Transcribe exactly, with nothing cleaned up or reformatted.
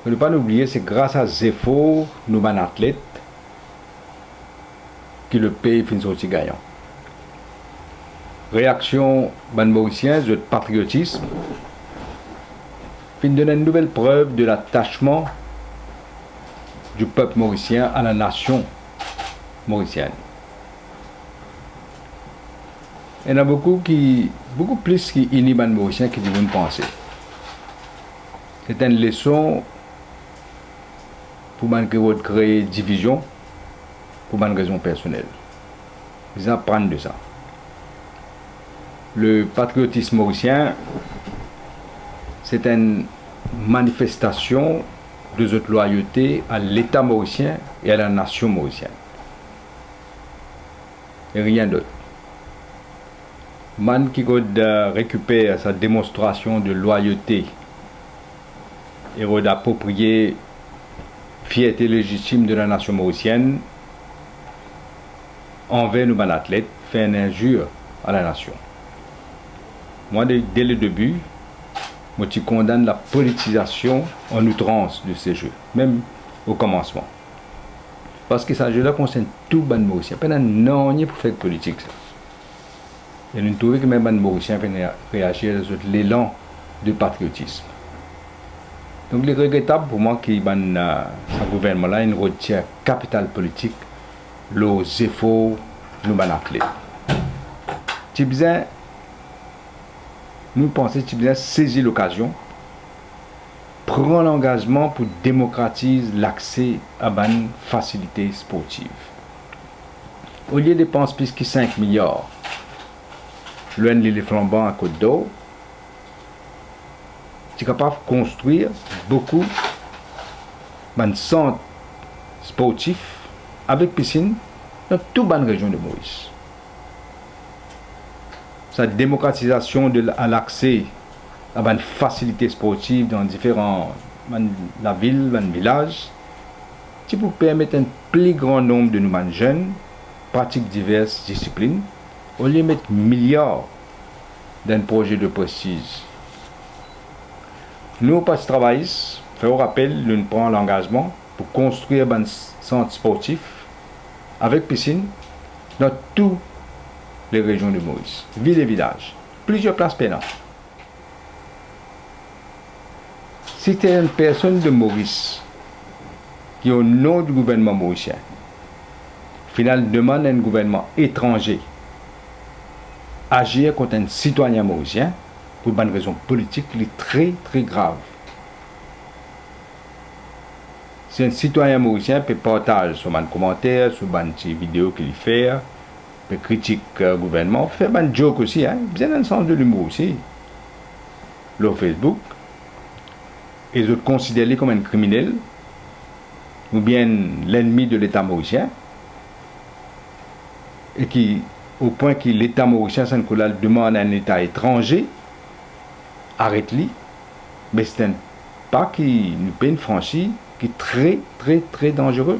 Fode pa nou bliye, se gras a zefor nou bann atlet ki lepei finn sorti gagnan. Reaksion bann Morisien, zot patriotism, finn donn enn nouvel prev de latasman di pep morisien a lanasion morisienn. Ena boukou ki, boukou plis ki ini bann Morisien ki dimoun panse. Se enn leson pou bann ki rod kree divizion pou bann rezon personel. Bizin aprann de sa. Le patriotism morisien, se enn manifestasion de zot lwayote a Leta morisien e a lanasion morisienn. E rien dot. Bann ki rod, eh, rekiper sa demonstrasion de lwayote e rod apropriye fierte lezitim de lanasion morisienn anver nou bann atlet, fer enn inzir a lanasion. Mwa, de, de le debi, mo ti kondann lapolitizasion an outrans de se ze, mem o komansman. Parski sa ze la konsern tou bann Morisien, pena nanye pou fer ek politik sa. E nou trouve ki mem bann Morisien finn re-, reazir dan zot lelan de patriotism. Donk, li regretab pou mwa ki bann, eh, sa gouvernman la inn rod tir kapital politik lor zefor nou bann atlet. Ti bizin, nou panse ti bizin sezi lokazion, pran langazman pou demokratiz lakse a bann fasilite sportiv. Olie depans plis ki sink miliar lor enn lile flanban a Kot Dor, ti kapav konstrir boukou bann sant sportif avek pisinn dan tou bann rezion de Moris. Sa demokratizasion de la-, a lakse a bann fasilite sportiv dan diferan bann lavil, bann vilaz, ti pou permet enn pli gran nonb de nou bann zenn pratik divers disiplin, olie met miliar dan enn proze de prestiz. Nou, Parti Travayis, fer ou rapel, nou pran langazman pou konstrir bann s-, sant sportif avek pisinn dan tou le rezion de Moris, vil e vilaz. Plizier plas pena. Si ti ena enn personn de Moris ki, o non di gouvernman morisien, finn al demann enn gouvernman etranze azir kont enn sitwayin morisien pou bann rezon politik, li tre, tre grav. Si enn sitwayin morisien pe partaz so bann komanter sou bann ti video ki li fer, pe kritik, eh, gouvernman, fer bann joke osi, hein, bizin enn sans de limour osi, lor Facebook, e zot konsider li kom enn kriminel oubien enn lennmi de Leta morisien, e ki, o pwin ki Leta morisien, sa enn kou la, demann enn Leta etranze aret li, me se enn pa ki nou pena fransi, ki tre, tre, tre danzere.